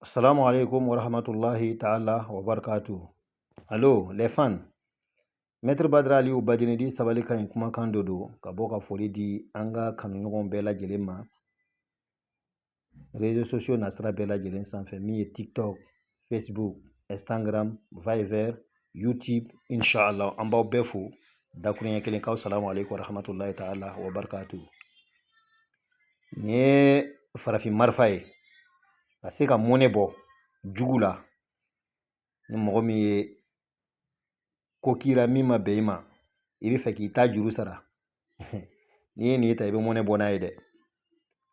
Assalamu alaikum wa rahmatullahi ta'ala wa barakatuh. Allo, les fans. Maître Badra Aliou Badinidi sabali ka ɲi kumakan dɔ don ka bɔ ka foli di an ka kanuɲɔgɔnw bɛɛ lajɛlen ma réseaux sociaux nasira bɛɛ lajɛlen sanfɛ, min ye TikTok, Facebook, Instagram, Viber, YouTube, inshallah. An b'aw bɛɛ fo dakuruɲɛ kelen k'aw salamu alaikum wa rahmatullahi ta'ala wa barakatuh. Nin ye farafin marifa ye ka se ka mɔnɛ bɔ jugu la. Ni mɔgɔ min ye ko k'i la min ma bɛn i ma, i bɛ fɛ k'i ta juru sara, n'i ye nin ta, i bɛ mɔnɛ bɔ n'a ye dɛ.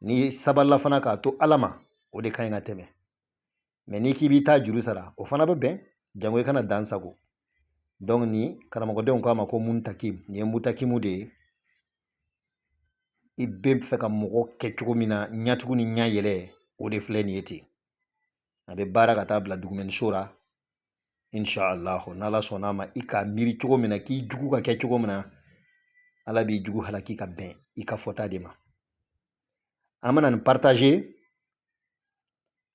N'i sabalila fana k'a to Ala ma, o de ka ɲi ka tɛmɛ. Mɛ n'i k'i b'i ta juru sara, o fana bɛ bɛn, jango i kana dan sago. Donc ni karamɔgɔdenw k'a ma ko muntakim, nin ye mutakimu de ye. I bɛ fɛ ka mɔgɔ kɛ cogo min na, ɲɛtugu ni ɲɛ yɛlɛ, o de filɛ nin ye ten. A bɛ baara ka taa bila dugumɛniso la, inshallah. N'Ala sɔnna a ma, i k'a miiri cogo min na k'i jugu ka kɛ cogo min na, Ala b'i jugu halaki ka bɛn i ka fɔta de ma. An bɛna nin partager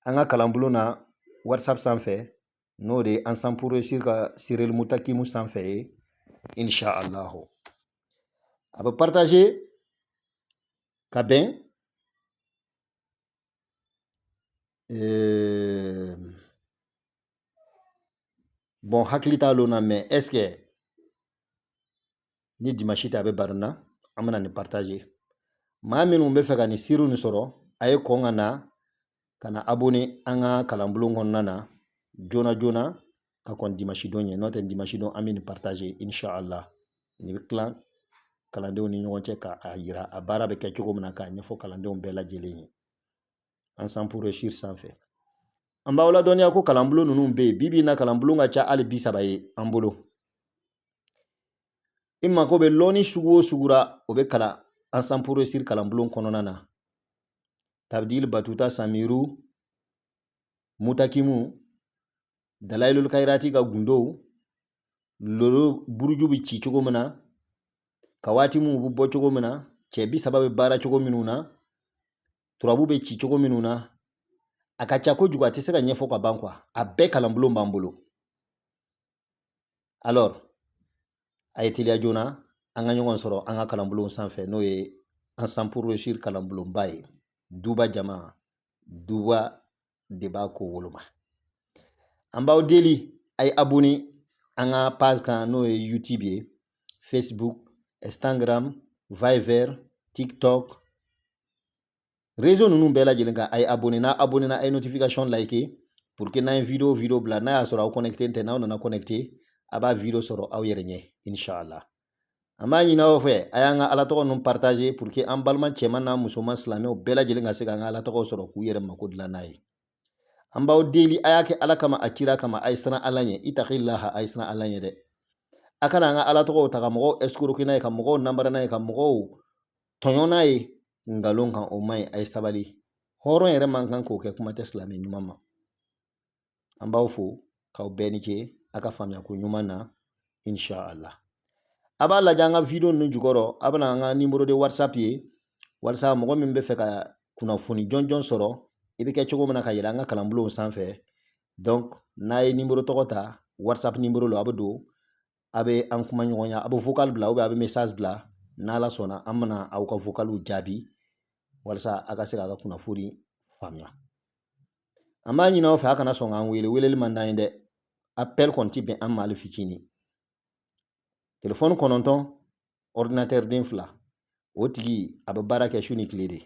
an ka kalanbulon na WhatsApp sanfɛ, n'o de ye Ensemble pour réussir ka Cyril Mutakimu sanfɛ ye, inshallah. A bɛ partager ka bɛn bon, hakili t'a lon na, mais est ce que ni dimanche tɛ, a bɛ bari na. An bɛna nin partager. Maa minnu bɛ fɛ ka nin siriw nin sɔrɔ, a ye kɔn ka na ka na abonné an ka kalanbulon kɔnɔna na joona joona ka kɔn dimanche don ɲɛ. N'o tɛ, dimanche don an bɛ nin partager, inshallah. Nin bɛ tilan kalandenw ni ɲɔgɔn cɛ k'a yira a baara bɛ kɛ cogo min na, k'a ɲɛfɔ kalandenw bɛɛ lajɛlen ye Ensemble pour réussir sanfɛ. An b'aw ladɔnniya ko kalanbulon ninnu bɛ yen. Bi bi in na, kalanbulon ka ca hali 30 ye an bolo. I mako bɛ lɔnni sugu o sugu la, o bɛ kalan Ensemble pour réussir kalanbulon kɔnɔna na: tabdil, batuta, samiru, mutakimu, dalayilul kayirati ka gundow, lolo buruju bɛ ci cogo min na, ka waati minnu bɛ bɔ cogo min na, cɛ 30 bɛ baara cogo minnu na, turabu bɛ ci cogo minnu na. A ka ca kojugu, a tɛ se ka ɲɛfɔ ka ban quoi. A bɛɛ kalanbulon b'an bolo. Alors a ye teliya joona, an ka ɲɔgɔn sɔrɔ an ka kalanbulon sanfɛ, n'o ye Ensemble pour réussir kalanbulonba ye. Duba jama, duba de b'a ko woloma. An b'aw deli, a ye abonné an ka page kan, n'o ye YouTube ye, Facebook, Instagram, Viber, TikTok, réseau ninnu bɛɛ lajɛlen kan. A ye abonné. N'a abonné na, a ye notification like pour que n'an ye vidéo bila, n'a y'a sɔrɔ aw connecté tɛ, n'aw nana connecté, a b'a vidéo sɔrɔ aw yɛrɛ ɲɛ, inshallah. An b'a ɲini aw fɛ, a y'an ka Ala tɔgɔ ninnu partager pour que an balima cɛman n'a musoman silamɛw bɛɛ lajɛlen ka se k'an ka Ala tɔgɔw sɔrɔ k'u yɛrɛ mako dilan n'a ye. An b'aw deli, a y'a kɛ Ala kama, a kira kama, a ye siran Ala ɲɛ. Itaqillaha, a ye siran Ala ɲɛ dɛ. A kana an ka Ala tɔgɔw ta ka mɔgɔw escroquer n'a ye, ka mɔgɔw namara n'a ye, ka mɔgɔw tɔɲɔ n'a ye nkalon kan. O man ɲi. A ye sabali. Hɔrɔn yɛrɛ man kan k'o kɛ, kuma tɛ silamɛ ɲuman ma. An b'aw fo k'aw bɛɛ ni ce a ka faamuya ko ɲuman na, inshallah. A b'a lajɛ an ka vidéo ninnu jukɔrɔ, a bɛna an ka numéro de WhatsApp ye, walasa mɔgɔ min bɛ fɛ ka kunnafoni jɔnjɔn sɔrɔ, i bɛ kɛ cogo min na ka yɛlɛ an ka kalanbulonw sanfɛ. Donc n'a ye numéro tɔgɔ ta, WhatsApp numéro la, a bɛ don, a bɛ an kuma ɲɔgɔnya, a bɛ vocal bila ou bien a bɛ message bila. N'Ala sɔnna, an bɛna aw ka vocaliw jaabi walasa a ka se k'a ka kunnafoni faamuya. An b'a ɲini aw fɛ, a kana sɔn k'an wele. Weleli man d'an ye dɛ. Appel kɔni ti bɛn an ma hali fitinin. Telefɔni 9, ordinateur den 2, o tigi a bɛ baara kɛ su ni tile de.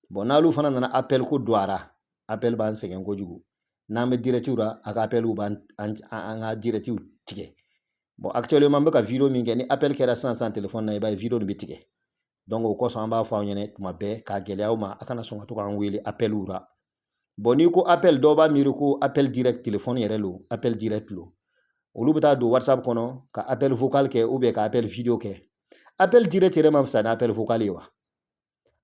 Bon, n'olu fana nana appel ko don a ra, appel b'an sɛgɛn kojugu. N'an bɛ direct la, a ka appel b'an an ka direct tigɛ. Bon, actuellement n bɛ ka vidéo min kɛ, ni appel kɛra sisan sisan telefɔni na, i b'a ye vidéo nin bɛ tigɛ. Donc o kosɔn, an b'a fɔ aw ɲɛna tuma bɛɛ k'a gɛlɛya aw ma, a kana sɔn ka to k'an wele appel la. Bon, n'i ko appel, dɔw b'a miiri ko appel direct téléphone yɛrɛ lo, appel direct lo. Olu bɛ taa don WhatsApp kɔnɔ ka appel vocal kɛ ou bien ka appel vidéo kɛ. Appel direct yɛrɛ ma fisa ni appel vocal ye wa?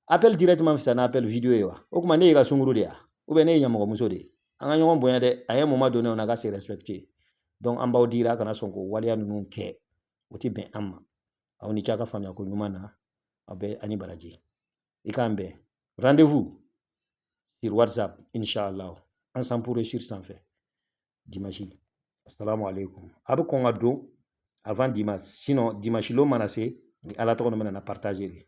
Appel direct ma fisa ni appel vidéo ye wa? O tuma ne ye ka sunkuru de ya ou bien ne ye ɲamɔgɔmuso de ye? An ka ɲɔgɔn bonya dɛ. À un moment donné, on a qu'à se respecter. Donc an b'aw dira, a kana sɔn k'o waleya ninnu kɛ, o tɛ bɛn an ma. Aw ni ce a ka faamuya ko ɲuman na. Aw bɛɛ ani baraji. I k'an bɛn, rendez-vous sur WhatsApp, inshallah. Ensemble pour réussir sanfɛ dimanche. Assalamu alaikum. A bɛ kɔn ka don avant dimanche, sinon dimanche lon mana se, ni Ala tɔgɔ bɛna na partager de.